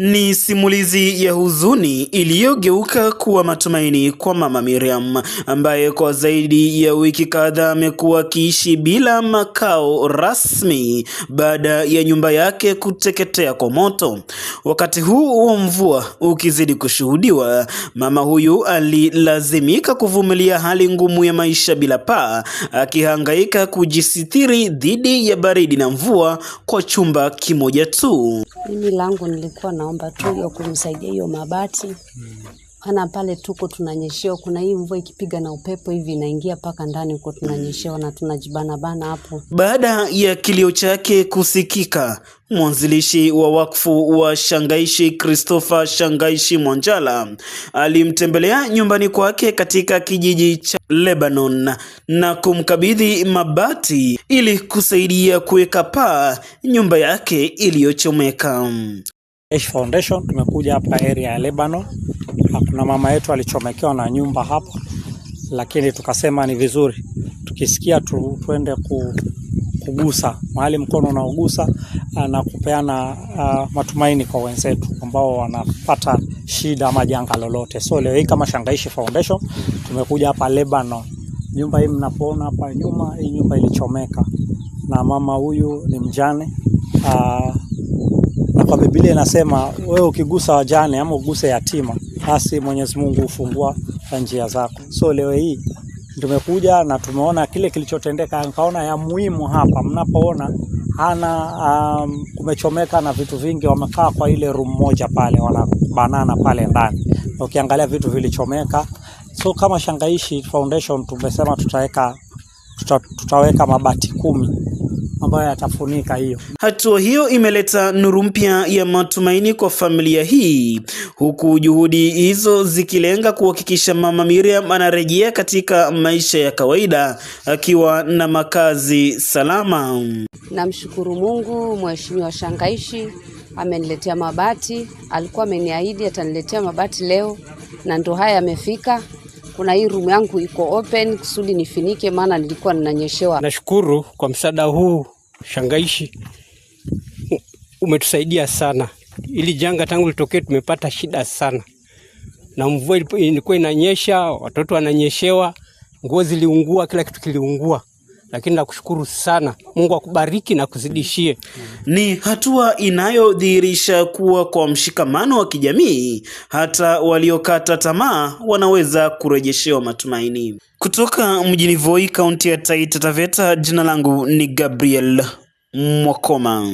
Ni simulizi ya huzuni iliyogeuka kuwa matumaini kwa Mama Miriam ambaye kwa zaidi ya wiki kadhaa amekuwa akiishi bila makao rasmi baada ya nyumba yake kuteketea kwa moto. Wakati huu wa mvua ukizidi kushuhudiwa, mama huyu alilazimika kuvumilia hali ngumu ya maisha bila paa, akihangaika kujisitiri dhidi ya baridi na mvua kwa chumba kimoja tu. Mimi langu nilikuwa naomba tu ya kumsaidia hiyo mabati. Maana pale tuko tunanyeshewa, kuna hii mvua ikipiga na upepo hivi inaingia paka ndani huko, tunanyeshewa na tunajibana bana hapo. Baada ya kilio chake kusikika, mwanzilishi wa wakfu wa Shangaishi Christopher Shangaishi Mwanjala alimtembelea nyumbani kwake katika kijiji cha Lebanon na kumkabidhi mabati ili kusaidia kuweka paa nyumba yake iliyochomeka. H Foundation tumekuja hapa area ya Lebanon. Kuna mama yetu alichomekewa na nyumba hapa, lakini tukasema ni vizuri tukisikia tuende kugusa mahali mkono unaogusa na kupeana matumaini kwa wenzetu ambao wanapata shida ama janga lolote. So leo hii kama Shangaishi Foundation tumekuja hapa Lebanon. Nyumba hii mnapoona hapa nyuma, hii nyumba ilichomeka na mama huyu ni mjane. Na kwa Biblia inasema wewe ukigusa wajane ama uguse yatima, basi Mwenyezi Mungu hufungua njia zako. So leo hii tumekuja na tumeona kile kilichotendeka, nikaona ya muhimu hapa mnapoona hana kumechomeka na vitu vingi, wamekaa kwa ile room moja pale, wanabanana pale ndani. Ukiangalia vitu vilichomeka. So kama Shangaishi Foundation tumesema tutaweka mabati 10 ambayo yatafunika hiyo. Hatua hiyo imeleta nuru mpya ya matumaini kwa familia hii, huku juhudi hizo zikilenga kuhakikisha Mama Miriam anarejea katika maisha ya kawaida akiwa na makazi salama. Namshukuru Mungu, Mheshimiwa Shangaishi ameniletea mabati. Alikuwa ameniahidi ataniletea mabati leo na ndo haya yamefika. Kuna hii room yangu iko open kusudi nifinike, maana nilikuwa ninanyeshewa. Nashukuru kwa msaada huu Shangaishi, umetusaidia sana. Ili janga tangu litokee tumepata shida sana, na mvua ilikuwa inanyesha, watoto wananyeshewa, nguo ziliungua, kila kitu kiliungua. Lakini nakushukuru sana, Mungu akubariki na kuzidishie. Ni hatua inayodhihirisha kuwa kwa mshikamano wa kijamii, hata waliokata tamaa wanaweza kurejeshewa matumaini. Kutoka mjini Voi, kaunti ya Taita Taveta, jina langu ni Gabriel Mwakoma.